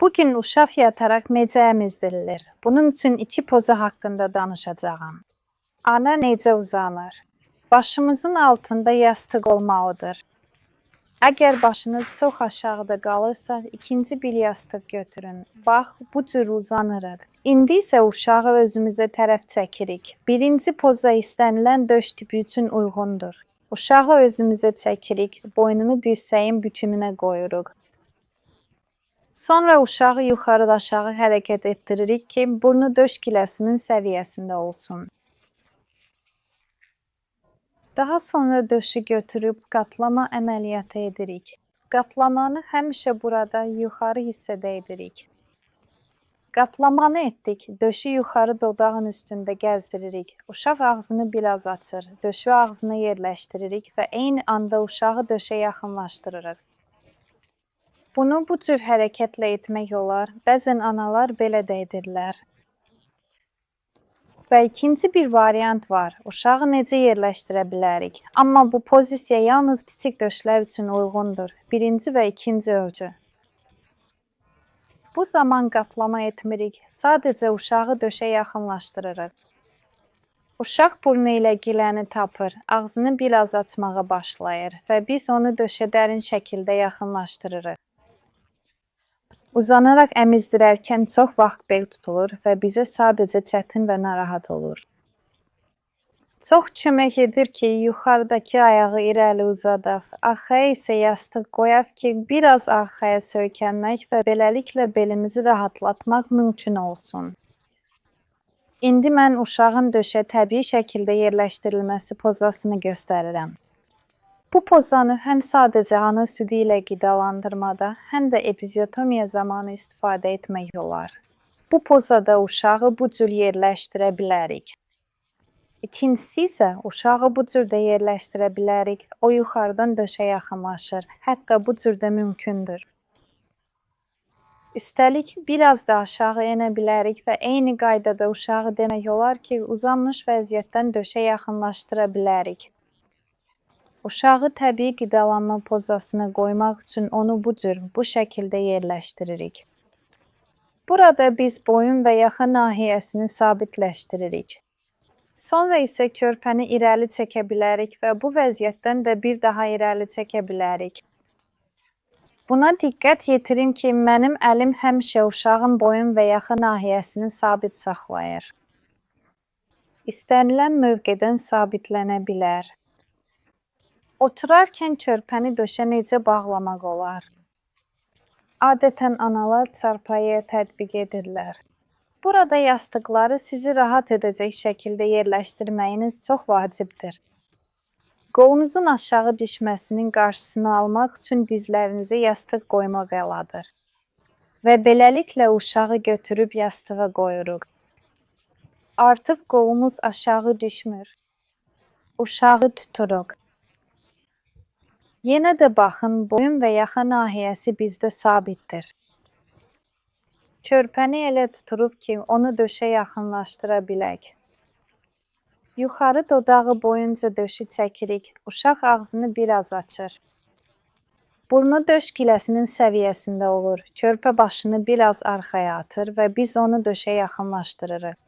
Bugün uşaq yataraq necə əmizdirilir? Bunun üçün iki poza haqqında danışacağam. Ana necə uzanır? Başımızın altında yastıq olmalıdır. Əgər başınız çox aşağıda qalırsa, ikinci bir yastıq götürün. Bax, bu cür uzanırıq. İndi isə uşağı özümüzə tərəf çəkirik. Birinci poza istənilən döş tipi üçün uyğundur. Uşağı özümüzə çəkirik, boynunu dirsəyin bükümünə qoyuruq. Sonra uşağı yuxarı-aşağı hərəkət etdiririk ki, burnu döş giləsinin səviyyəsində olsun. Daha sonra döşü götürüb qatlama əməliyyatı edirik. Qatlamanı həmişə burada yuxarı hissədə edirik. Qatlamanı etdik, döşü yuxarı dodağın üstündə gəzdiririk. Uşaq ağzını biraz açır, döşü ağzına yerləşdiririk və eyni anda uşağı döşə yaxınlaşdırırıq. Bunu bu cür hərəkətlə etmək olar. Bəzən analar belə də edirlər. Və ikinci bir variant var. Uşağı necə yerləşdirə bilərik? Amma bu pozisiya yalnız kiçik döşlər üçün uyğundur. Birinci və ikinci ölçü. Bu zaman qatlama etmirik. Sadəcə uşağı döşə yaxınlaşdırırıq. Uşaq burnu ilə giləni tapır, ağzını biraz açmağa başlayır və biz onu döşə dərin şəkildə yaxınlaşdırırıq. Uzanaraq əmizdirərkən çox vaxt bel tutulur və bizə sadəcə çətin və narahat olur. Çox kömək edir ki, yuxarıdakı ayağı irəli uzadaq, arxaya isə yastıq qoyaq ki, biraz arxaya söykənmək və beləliklə belimizi rahatlatmaq mümkün olsun. İndi mən uşağın döşə təbii şəkildə yerləşdirilməsi pozasını göstərirəm. Bu pozanı həm sadəcə ana südü ilə qidalandırmada, həm də epiziotomiya zamanı istifadə etmək olar. Bu pozada uşağı bu cür yerləşdirə bilərik. İkincisi isə uşağı bu cür də yerləşdirə bilərik. O yuxarıdan döşə yaxınlaşır. Hətta bu cür də mümkündür. Üstəlik, biraz da aşağı enə bilərik və eyni qaydada uşağı demək olar ki, uzanmış vəziyyətdən döşə yaxınlaşdıra bilərik. Uşağı təbii qidalanma pozasına qoymaq üçün onu bu cür, bu şəkildə yerləşdiririk. Burada biz boyun və yaxa nahiyəsini sabitləşdiririk. Sonra isə körpəni irəli çəkə bilərik və bu vəziyyətdən də bir daha irəli çəkə bilərik. Buna diqqət yetirin ki, mənim əlim həmişə uşağın boyun və yaxa nahiyəsini sabit saxlayır. İstənilən mövqedən sabitlənə bilər. Oturarkən körpəni döşə necə bağlamaq olar? Adətən analar çarpayıya tətbiq edirlər. Burada yastıqları sizi rahat edəcək şəkildə yerləşdirməyiniz çox vacibdir. Qolunuzun aşağı düşməsinin qarşısını almaq üçün dizlərinizə yastıq qoymaq əladır. Və beləliklə uşağı götürüb yastığa qoyuruq. Artıq qolumuz aşağı düşmür. Uşağı tuturuq. Yenə də baxın, boyun və yaxa nahiyəsi bizdə sabitdir. Körpəni elə tuturuq ki, onu döşə yaxınlaşdıra bilək. Yuxarı dodağı boyunca döşü çəkirik. Uşaq ağzını biraz açır. Burnu döş giləsinin səviyyəsində olur. Körpə başını biraz arxaya atır və biz onu döşə yaxınlaşdırırıq.